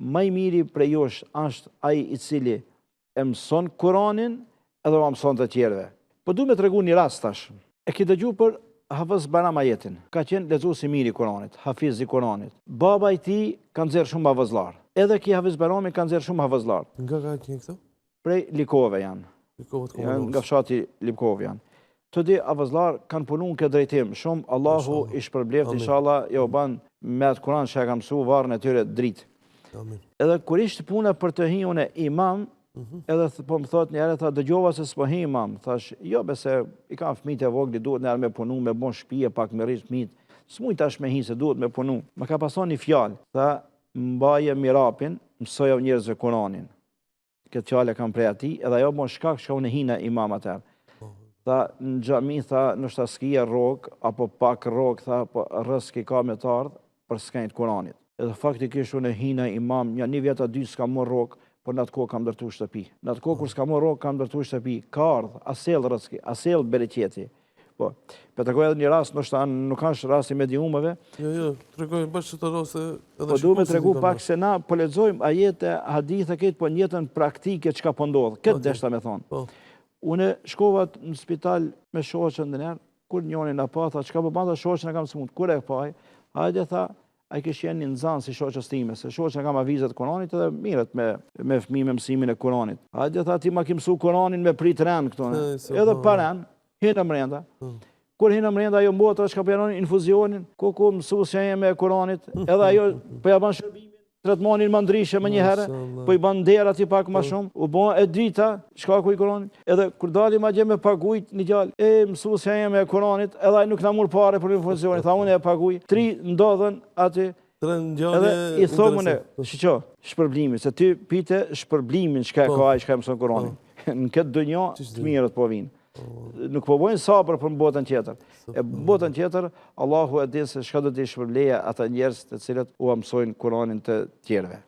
Ma i miri prej jush është ai i cili e mëson Kuranin edhe ua mëson të tjerëve. Po du me tregu një rast tash. E ki dëgju për Hafëz Bajram Ajetin. Ka qenë lexues i mirë i Kuranit, hafiz i Kuranit. Baba i tij ka nxjerrë shumë hafëzllarë. Edhe ky Hafiz Bajrami ka nxjerrë shumë hafëzllarë. Nga ka qenë këto? Prej Likove janë. Likove të Kumanovës. Nga fshati Lipkovë janë. Të dy hafëzllarë kanë punu në këtë drejtim. Shumë Allahu i shpërbleftë, inshallah, jau ban me atë Kuran që e kanë mësu varrin e tyre dritë. Amin. Edhe kur ishte puna për të hi unë imam, mhm. edhe po më thot njëherë, tha dëgjova se s'po hi imam. Thash, jo be se i kam fëmijët e vogël, duhet njëherë me punu, me bon shtëpi pak me rrit fëmijët. S'muj tash me hi se duhet me punu. Më ka pas thon një fjalë, tha mbaje mirapin, mësoju njerëzve Kuranin. Këtë fjalë e kam prej atij, edhe ajo bon shkak çka unë hina imam atëherë. Tha, në xhami, tha, ndoshta s'ki rrogë, apo pak rrogë, tha, po rrëski ka me t'ardhë për skenjë të Kuranit. Edhe faktikisht unë hina imam, nja një vjet a dy s'kam marrë rrogë, por në atë kohë kam ndërtu shtëpi. Në atë kohë kur s'kam marrë rrogë, kam ndërtu shtëpi. Ka ardhë, a sjell rrëski, a sjell bereqeti. Po, po tregoj edhe një rast, ndoshta nuk është rasti mediumeve. Jo, jo, tregoj bash qëto raste edhe Po du me tregu pak se na po lexojmë ajete, hadithe këtë, po në jetën praktike çka po ndodh. Këtë deshta me thonë. Po. Unë shkova në spital me shoqen ndonjëherë, kur njoni na pa, tha, çka po ban, tha, shoqen e kam smutë, kur e pa, hajde, tha, ai kish qenë një nxënës i shoqes time, se shoqen e kam hafize të Kuranit edhe merret me me fëmijë me mësimin e Kuranit. Hajde tha ti ma ke mësu Kuranin me prit ren këtu. Edhe pa ren, hinëm mrenda. Hmm. Kur hinëm mrenda ajo motra çka po ja vnon infuzionin, ku ku mësuesja ime e Kuranit, edhe ajo po ja bën shërbimin tretmanin më ndryshe menjëherë, po i bën nder aty pak më shumë, u bë e dyta, shkaku i Kuranit, edhe kur dalim atje me pagujt një djalë, e mësuesja ime e Kuranit, edhe ai nuk na mur pare për infuzionin, tha unë e paguj, tri ndodhën aty, Tre ngjarje Edhe i thomë unë, shiqo, shpërblimi, se ti pite shpërblimin çka e po. ka ai çka e mëson Kuranin. Po. Në këtë dynja të mirët po vinë. Po. Nuk po bojnë sabër për në botën tjetër. E botën tjetër, Allahu e din se çka do t'i shpërblejë ata njerëz të cilët ua mësojnë Kuranin të tjerëve.